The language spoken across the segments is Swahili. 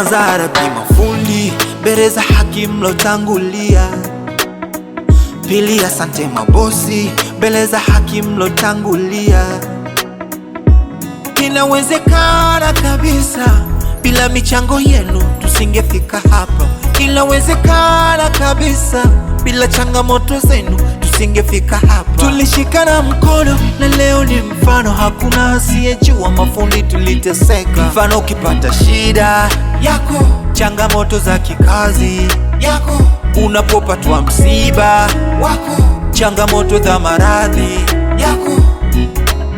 Kwanza rapi mafundi, mbele za haki mlotangulia. Pili asante mabosi, mbele za haki mlotangulia. Inawezekana kabisa, bila michango yenu tusingefika hapa. Inawezekana kabisa, bila changamoto zenu tusingefika hapa. Tulishikana mkono na leo ni mfano, hakuna asiyejua mafundi tuliteseka. Mfano ukipata shida yako, changamoto za kikazi yako, unapopatwa msiba wako, changamoto za maradhi yako,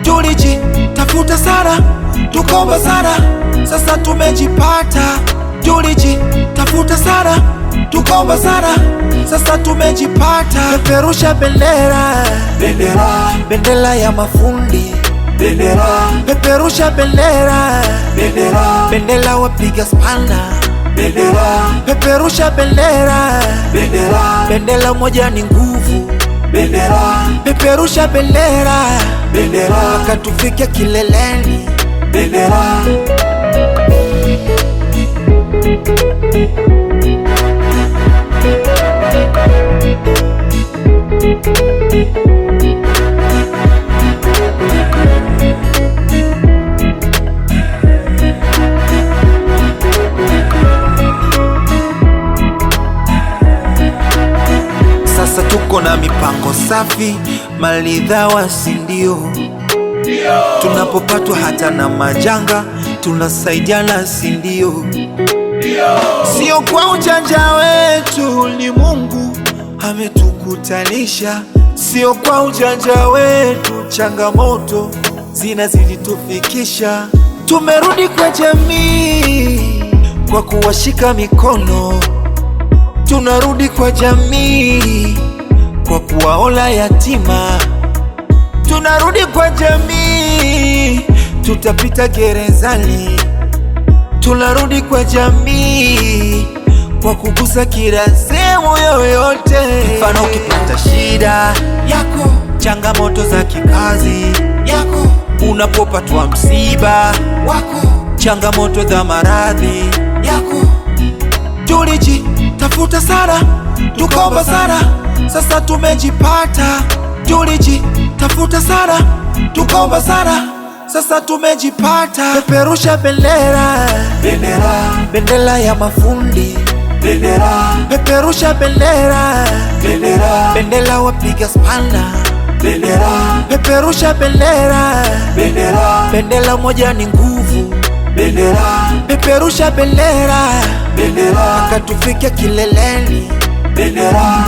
tulijitafuta sana, tukaomba sana, sasa tumejipata. Tulijitafuta sana, tukaomba sana, sasa tumejipata. Peperusha bendera, bendera, bendera ya mafundi, bendera. Peperusha bendera, bendera, bendera wapiga spana, bendera. Peperusha bendera, bendera, bendera moja ni nguvu, bendera. Peperusha bendera, bendera, mpaka tufike kileleni, bendera. Sasa tuko na mipango safi, maridhawa, si ndio? Tunapopatwa hata na majanga tunasaidiana, si ndio? Sio kwa ujanja wetu, ni Mungu ametukutanisha. Sio kwa ujanja wetu, changamoto zinazidi tufikisha. Tumerudi kwa jamii kwa kuwashika mikono, tunarudi kwa jamii kwa kuwaola yatima, tunarudi kwa jamii, tutapita gerezani, tunarudi kwa jamii kwa kugusa kila sehemu yoyote. Mfano ukipata shida yako, changamoto za kikazi yako, unapopatwa msiba wako, changamoto za maradhi yako, tulijitafuta sana, tukaomba sana, sasa tumejipata. Tulijitafuta sana, tukaomba sana, sasa tumejipata. Peperusha bendera, bendera, bendera ya mafundi, bendera. Peperusha bendera, bendera, bendera wapiga spana, bendera. Peperusha bendera, bendera, bendera moja ni nguvu, bendera. Peperusha bendera, bendera, mpaka tufike kileleni, bendera.